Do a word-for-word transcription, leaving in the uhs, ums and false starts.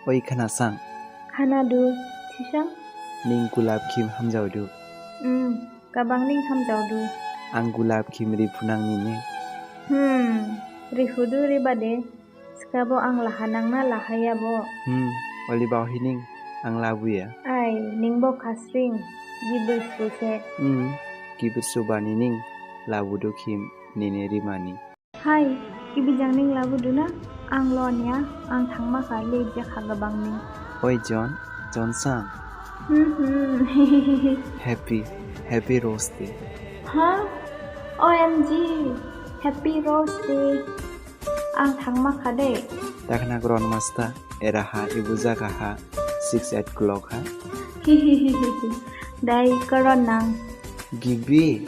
Oi, khnasang. Khnadu, thisang. Ning gulap khim hamjaodu? Hmm, gabang ning hamjaodu. Ang gulap khim riphunang nine. Hmm, riphudu ribade. Thikhabo ang lahanang na lahayabo? Hmm, oli baohi ning ang labuya. Ai, ningbo khasring, gibir suse. Hmm, gibir subani ning labudu khim nine rimani. Hai, gibi jang ning labudu na? Ang lonya, ang thangma kha, late jakha gabang ning. Oi John, John sang. Hmm, hmm. Happy, happy Rose Day. Ha? O M G, happy Rose Day. Ang thangma kha de. Dakhna gron masta, eraha ibu jaga ha, six eight o'clock ha. Dai koron nang. Gibi.